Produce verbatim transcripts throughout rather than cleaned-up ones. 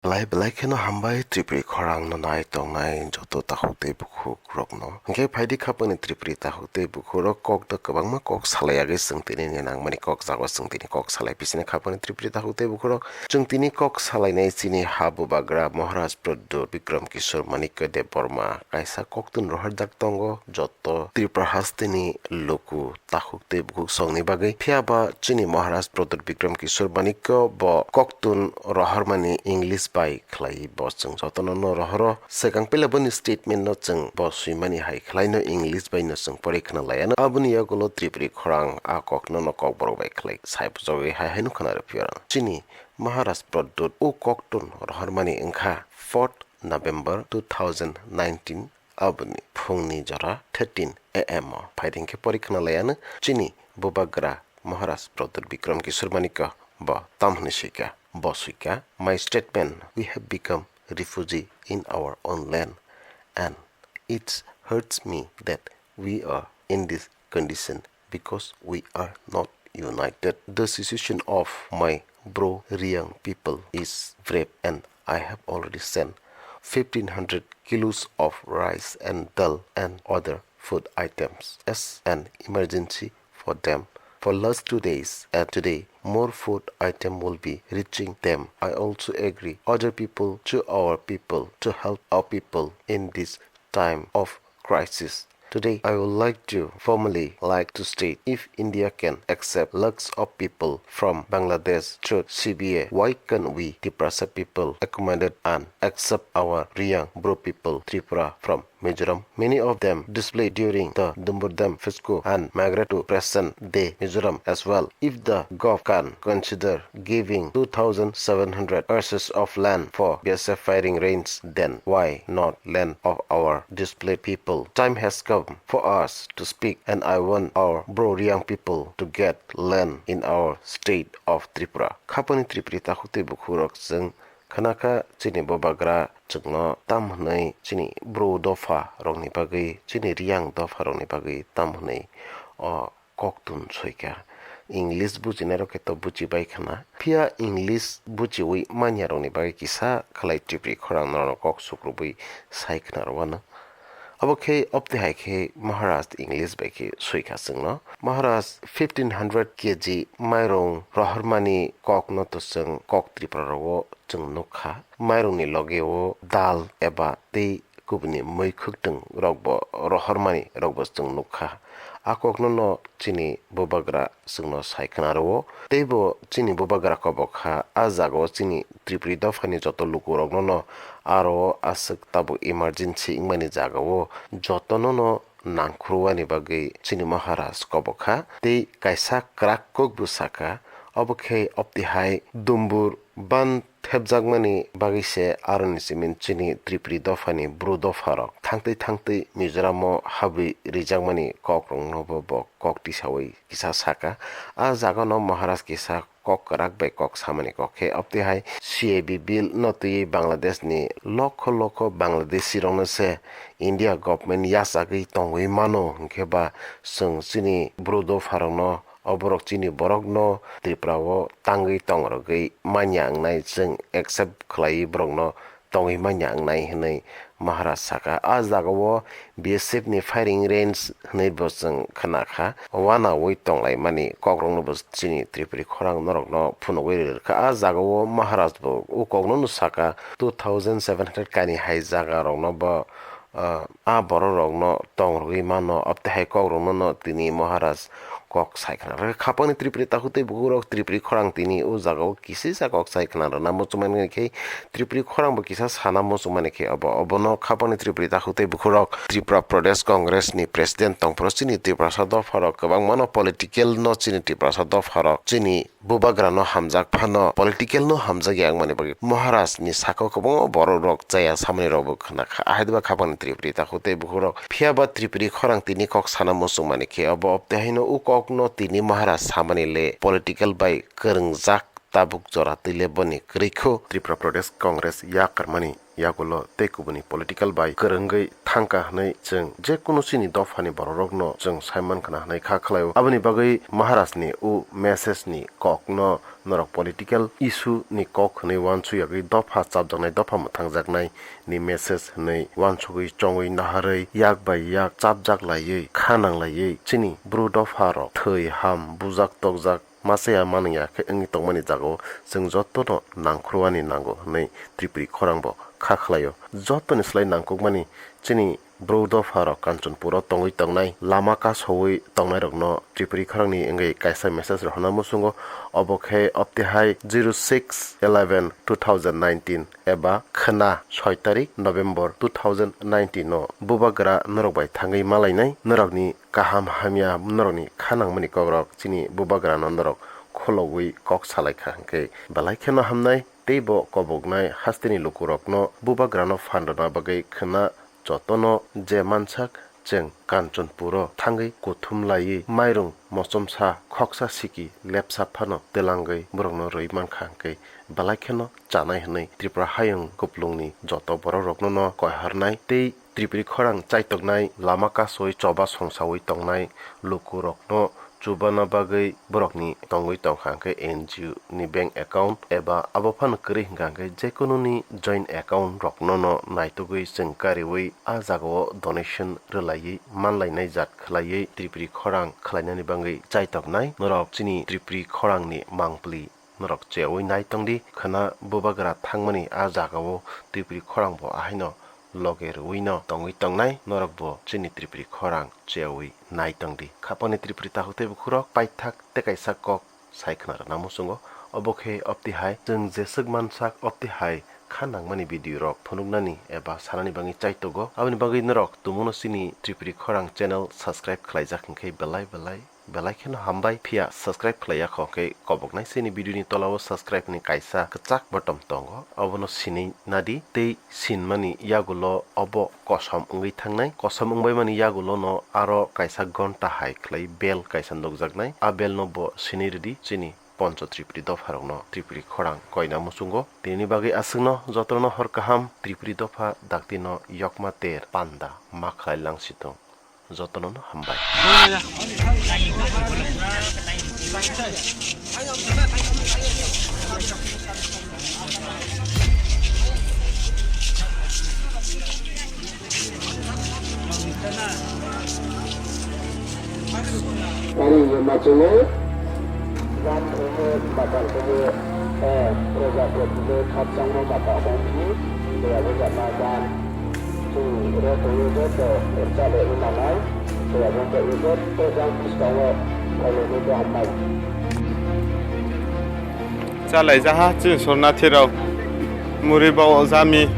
Belai belai kheno hambai Tripuri khorang no nai tongnai joto takhuk tei bukhuk rokno. Hwnkhe phaidi khapani Tripuri takhuk tei bukhuk rok kok da kwbangma kok salai agwi chwng tini ni nangmani kok jago chwng tini kok salai pisini khapani Tripuri takhuk tei bukhuk rok chwng tini kok salainai chini ha bubagra Maharaj Pradyot Bikram Kishore Manikya Debbarma kaisa koktun rohorjak tongo joto Tripura hasteni luku takhuk tei bukhuk songni bagwi. Phiya ba chini Maharaj Pradyot Bikram Kishore Manikya bo koktun rohormani English bai khlai bo chwng jotono no rohoro. Swkang pele boni statement no chwng bo swimani hai khlai no English bai no chwng pore khna laiya no. Aboni yagulo Tripuri khorang a kok no no Kokborok bai khlai sai bujogwi hai hai no khna rw phiya. Chini Maharaj Pradyot o koktun rohormani wngkha fourth November two thousand nineteen. Aboni phungni jora thirteen A M o phaidi hwnkhe pore khna laiya no chini bubagra Maharaj Pradyot Bikram Kishore Manikya bo tam hwnwi swika. Bo swika, "My statement, we have become refugee in our own land, and it hurts me that we are in this condition because we are not united. The situation of my Bro Riang people is grave, and I have already sent fifteen hundred kilos of rice and dal and other food items as an emergency for them for last two days, and today more food item will be reaching them. I also agree other people to our people to help our people in this time of crisis. Today, I would like to formally like to state, if India can accept lakhs of people from Bangladesh through C B A, why can't we Tiprasa people accommodate and accept our Riang Bro people Tripura from Mizoram? Many of them displaced during the Dumbur Dam fiasco and migrate to present day Mizoram as well. If the Gov can consider giving two thousand seven hundred acres of land for B S F firing range, then why not land of our displaced people? Time has come for us to speak, and I want our Bro Riang people to get land in our state of Tripura. Khapani Tripuri takhuk tei bukhuk rok chwng khna kha chini bubagra chwngno tam hwnwi chini Bru dopha rokni bagwi, chini Riang dopha rokni bagwi tam hwnwi o koktun soika. English bujinai rok khe to buji bai khna. Phiya English bujiwi manya rokni bagwi kisa khlai Tripuri khorang norokno kok sukrubwi sai khna rwano. Abo khe opti hai khe Maharaj English bai khe soika chwngno. Maharaj fifteen hundred K G mairung rohormani kokno to chwng kok Tripura rogo chwng nukha. Mairungni loge o dal eba tei kubuni mui khwktwng rokbo rohormani rokbo chwng nukha. A kokno no chini bubagra chwngno sai khna rwo. Teibo chini bubagra kobok kha, a jagao chini Tripuri dophani joto lukurokno no aro aswk tabuk emergency wngmani jagao jotono no nangkhruwani bagwi chini Maharaj kobok kha tei kaisa kwrak kokbo saka, obo khe opti hai Dumbur ban thepjakmani bagwi se aroni simi chini Tripuri dophani Bru dopharok thangtwi thangtwi Mizoramo habwi rijakmani kokroknobo bo kok tisawi kisa saka. A jagano Maharaj kisa kok kwrak bai kok samani kok khe, opti hai C A B bill no twiwi Bangladesh ni lokho lokho Bangladeshi rokno se India government yachagwi tongwi mano, hinkhe ba chwng chini Bru dopharokno, oborok chini borokno Tripura o tangwi tongrogwi manya wngnai, chwng accept khlaiwi borokno tongwi manya wngnai hwnwi Maharaj saka. A jagao B S F ni firing range hwnwi bo chwng khna kha. Wanawi tonglaimani kokrokno bo chini Tripuri khorang norokno phunugwi rwrwkha. A jagao Maharaj bo o kokno no saka, two thousand seven hundred kani hai jaga rokno bo, ah, a borok rokno tongrogwi mano, opti hai kokrokno no tini Maharaj kok sai khna rwkha. Khapangni Tripuri takhuk tei bukhuk rok Tripuri khorang tini o jagao kisisa kok sai khna rwna muchungmani khe Tripuri khorang bo kisa sana muchungmani khe obo, obono khapangni Tripuri takhuk tei bukhuk rok Tripura Pradesh Congress ni president tongphuru chini Tiprasa dopha rok kwbangma no political no chini Tiprasa dopha rok chini bubagra no hamjak phano political no hamjak ya wngmani bagwi Maharaj ni saka o kwbangma borok rok chaya samani rok bo khna kha. Ahai ba khapangni Tripuri takhuk tei bukhuk rok phiya ba Tripuri khorang tini kok sana muchungmani khe obo, opti haino o kok no tini Maharaj samani le political bai kwrwngjak tabuk jora twi le boni kwrwi kho. Tripura Pradesh Congress yakarmani yagulo tei kubuni political bai kwrwngwi thangkha hwnwi chwng je kunu chini dophani bororokno chwng sai mankha hwnwi kha khlaio. Aboni bagwi Maharajni o message ni kokno norok political issue ni kok hwnwi uansuk yagwi dopha chapjaknai, dopha mwthangjaknai ni message hwnwi uansugwi chongwi naharwi yak bai yak chapjak laiwi kha nang laiwi chini bru dopha rok thwi ham bujak tokjak masa ya manwi ya khe wngwi tongmani jagao chwng jotono nangkhorwani nango hwnwi Tripuri khorang bo kha khlaio. Jotoni slai nangkukmani chini bru dopha rok Kanchanpuro tongwi tongnai, lama kasowi tongnairokno Tripuri khorangni wngwi kaisa message rohorna muchungo, obo khe optihai zero six eleven two thousand nineteen eba khwna soi tarik November two thousand nineteen o bubagra norok bai thangwi malainai, norokni kaham hamya norokni kha nangmani kokrok chini bubagrano norok khulogwi kok salaikha hwnkhe belai kheno hamnai, tei bo koboknai hasteni lukurokno bubagrano phan rwna bagwi khwna jotono je mansak chwng Kanchanpuro thangwi kuthum laiwi mairung mochomsa khoksa siki lepsa phano twlangwi borokno rwi mankha hwnkhe belai kheno chanai hwnwi Tripura hayung kuplungni joto borokrokno no koiharnai tei Tripuri khorang chaitoknai lama kasowi choba songsawi tongnai lukurokno chubana bagwi borokni tongwi tongkha hwnkhe N G O ni bank account eba abo phano kwrwi hwnkha hwnkhe jekununi joint account rokno no naitugwi chwng kariwi a jagao donation rwlaiwi manlainai jat khwlaiwi Tripuri khorang khwlainani bagwi chaitoknai norok chini Tripuri khorangni mangpli norok chewi nai tongdi, khwna bubagra thangmani a jagao Tripuri khorang bo ahaino loge rwino tongwi tongnai, norok bo chini Tripuri khorang chewi nai tongdi. Khapangni Tripuri takhuk tei bukhurok paithak tei kaisa kok sai khwna rwna muchungo, obo khe optihai chwng jeswk mansak optihai kha nangmani video rok phunuknani eba sanani bagwi chaitogo, aboni bagwi norok tumuno chini Tripuri khorang channel subscribe khwlaijak hwnkhe belai belai belai kheno hambai, phiya subscribe khwlaiya kho hwnkhe koboknai chini video ni tola o subscribe ni kaisa kwchak button tongo, obono sinwi nadi tei sinmani yagulo obo kosom wngwi thangnai, kosom wngbaimani yagulo no aro kaisa gonta hai khwlai bell kaisa nukjaknai, a bell no bo sinwi rwdi chini Poncho Tripuri dopharokno Tripuri khorang koina muchungo. Tinini bagwi aswkno jotono hor kaham, Tripuri dopha dakti no yokma ter panda ma khlai lang situng. Jotono no hambai. Kari ye machine, gan thwngwi batal thwngwi, eh, roja khe thwngwi khakchangma mata hwnwi, bwrabo jatma gan. Chwng ro tongwi joto chale wng nanai, bwrabo tongwi joto jang bwskango khailaiwi bo hambai. Chalai jaha chini sornathi rok. Muri bo jami.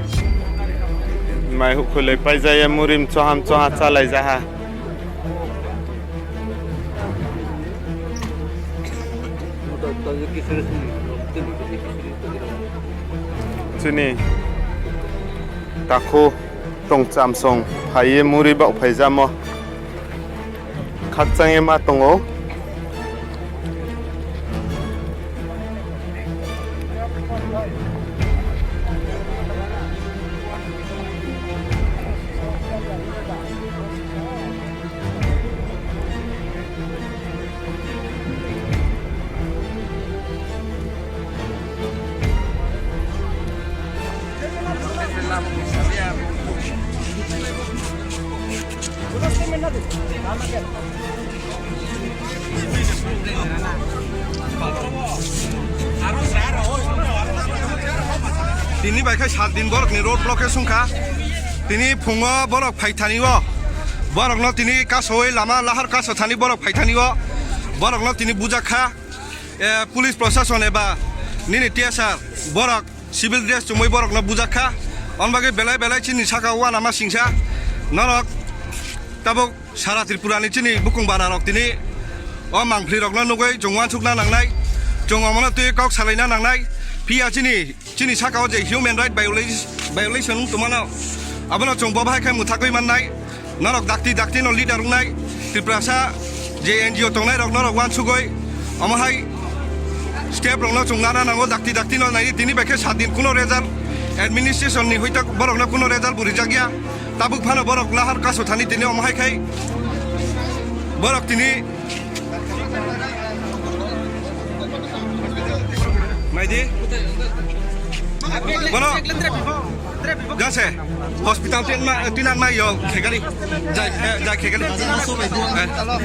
Mai hukhulai paijaya muri mchoha mchoha chalai jaha. Chini takhu tongcham song phaiye muri bo phaijamo. Khakchangye ma tongo. Tini bai khe sat din borokni road blockade wngkha. Tini phungo borok phaithani o, borokno tini kasowi lama lahar kaso thani borok phaithani o, borokno tini bujak kha. Eh, police proshashon eba nini T S R borok civil dress chumui borokno bujak kha. On bagwi belai belai chini saka uanama singsa norok tabuk sara Tripura ni chini bukung bara rok tini o mangpli rokno nugui chwng uansukna nangnai, chwng omono twi kok salaina nangnai. Phiya chini, chini saka o je human right viola-, violation wng tongmano, abono chwng bo bahai khe mwthagwi mannai. Norok dakti dakti no leader wngnai Tiprasa je N G O tongnai rok norok uansugoi omo hai Step rokno chwng nana nango, dakti dakti no nai, tini bai khe sat din kuno result administration ni hoita borok no kuno result bo rijak ya. Tabuk phano borok lahar kaso thani tini omo hai khai borok tini naidi. Bono jase hospital tin ma, tinan ma yo khegari. Jai, eh, jai khegari. Eh.